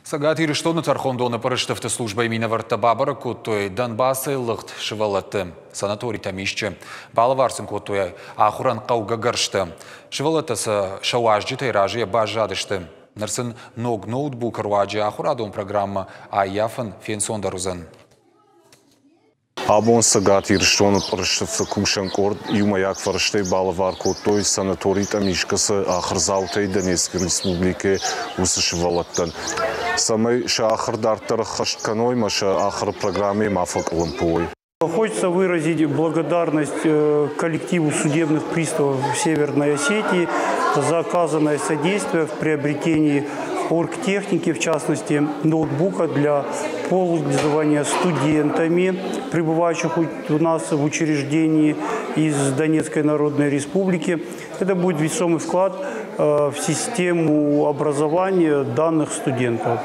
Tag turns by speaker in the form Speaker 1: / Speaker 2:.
Speaker 1: Цӕгат Ирыстоны тӕрхондоны пъырыстыфты службӕйы минӕвӕрттӕ бабӕрӕг кодтой Донбассӕй лыгъд сывӕллӕтты санаторий Тӕмисчъы. Балӕвар сын кодтой ахуырӕн хъӕугӕ гӕрзтӕ. Сывӕллӕттӕ сӕ сӕ уазджытӕй разыйӕ баззадысты. Ныр сын ног ноутбукы руаджы ахуырадон программӕ ӕййафын фенцондӕр уыдзӕн.
Speaker 2: Абон Цӕгат Ирыстоны пъырыстыфты кусӕн къорд иумӕйаг фӕрӕзтӕй балӕвар кодтой санаторий Тъамискъы цы ахуырдзаутӕй Донецкы республикӕйы уыцы сывӕллӕттӕн, цӕмӕй сӕ ахуыр дарддӕр ӕххӕст кӕной ӕмӕ сӕ ахуыры программӕйы ма фӕкъуылымпы уой.
Speaker 3: Хочется выразить благодарность коллективу судебных приставов Северной Осетии за оказанное содействие в приобретении оргтехники, в частности ноутбука для пользования студентами, пребывающих у нас в учреждении из Донецкой Народной Республики. Это будет весомый вклад в систему образования данных студентов.